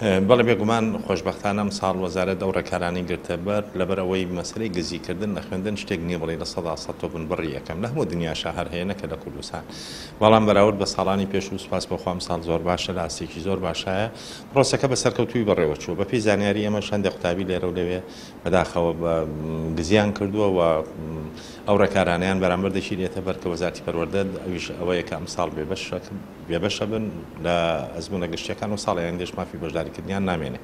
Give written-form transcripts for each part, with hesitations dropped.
بەڵێ بێگومان خۆشبەختانە ئەمساڵ وەزارەت ئەو ڕێکارانەی گرتە بەر، لەبەر ئەوەی مەسەلەی گزیکردن لە خوێندن شتێک نییە بڵێی 100% تۆ بنبڕی یەکەم، لە هەموو دنیاشا هەر هەیە نەکە لە کوردستان، بەڵام بەراورد بە ساڵانی پێشوو سوپاس بۆ خوا ئەمساڵ زۆر باشە لە ئاستێکی زۆر باشایە، پرۆسەکە بە سەرکەوتوویی بەڕێوە چووە، بەپێی زانیاری ئێمەش هەندێک قوتابی لێرە و لەوێ بەداخەوە بە گزیان کردووە و ئەو ڕێکارانەیان بەرامبەر دەگیرێتە بەر کە وەزارەتی پەروەردە ئەویش ئەوەیە کە ئەمساڵ بێبەش بێبەشە بن لە ئەزموونە گشتیەکان و ساڵی ئایندەش مافی بەشداریکردنیان نامێنێ.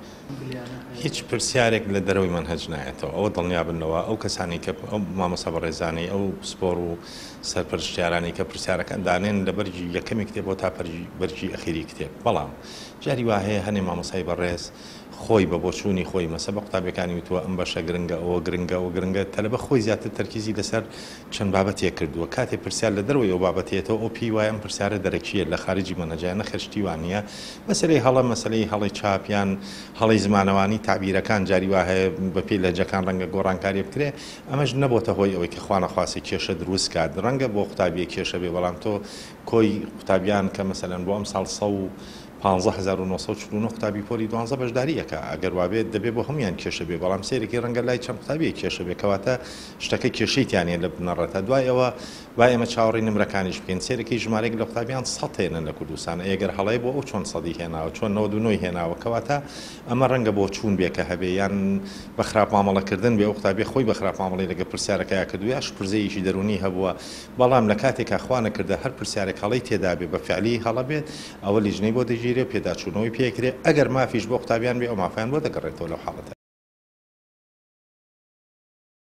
هیچ پرسیارێک لە دەرەوەی مەنهەج نایەتەوە، ئەوە دڵنیابن لەوە، ئەو کەسانەی کە ئەو مامۆستا بەڕێزانەی ئەو پسپۆڕ و سەرپەرشتیارانەی کە پرسیارەکان دانێن لە بەرگی یەکەمی کتێبەوە تا بەرگی ئەخیری کتێب، بەڵام جاری وا هەیە هەنێ مامۆستای بەڕێز خۆی بە بۆچوونی خۆی مەسە بە قوتابیەکانی وتووە ئەم بەشە گرنگە ئەوە گرنگە ئەوە گرنگە تەلەبە خۆی زیاتر تەرکیزی لەسەر چەند بابەتێک کردووە کاتێ پرسیار لە دەرەوەی ئەو بابەتەیەتەوە ئەو پێی وایە ئەم پرسیارە دەرەکییە لە خارجی مەنهەجە نەخێر شتی وا نییە مەسەلەی هەڵە مەسەلەی هەڵەی چاپ یان هەڵەی زمانەوانی تەعبیرەکان جاری وا هەیە بە پێی لەهجەکان ڕەنگە گۆڕانکاری بکرێ ئەمەش نەبۆتە هۆی ئەوەی کە خوانەخواستە کێشە دروست کات ڕەنگە بۆ قوتابییەک کێشە بێ بەڵام تۆ کۆی قوتابیان کە مەسەلەن بۆ ئەمساڵ 115949 قوتابی پۆلی دوانزە بەشداری ئەکا، ئەگەر وابێت دەبێ بۆ هەموویان کێشە بێ، بەڵام سەیرەکەی ڕەنگە لای چەند قوتابیەک کێشە بێ، کەواتە شتەکە کێشەی تیا نیە لە بنەڕەتا، دوای ئەوە با ئێمە چاوەڕێی نمرەکانیش بکەین، سەیرەکەی ژمارەیەک لە قوتابیان سەد هێنن لە کوردستان، ئەی ئەگەر هەڵەیە بۆ ئەو چۆن سەدی هێناوە، چۆن 99ی هێناوە، کەواتە ئەمە ڕەنگە بۆچوون بێ کە هەبێ یان بە خراپ مامەڵەکردن بێ، ئەو قوتابیە خۆی بە خراپ مامەڵەی لەگەڵ پرسیارەکەیا کردووە یا شپرزەیەکی دەروونی هەبووە، بەڵام لە کاتێکا خوا نەکردە هەر پرسیارێک هەڵەی تێدابێ بە فعلی هەڵە بێت ئەوە لیژنەی بۆ دەگیرێ و پێداچوونەوەی پێ ئەکرێ ئەگەر مافیش بۆ قوتابیان بێ ئەو مافەیان بۆ دەگەڕێتەوە لەو حاڵەتە.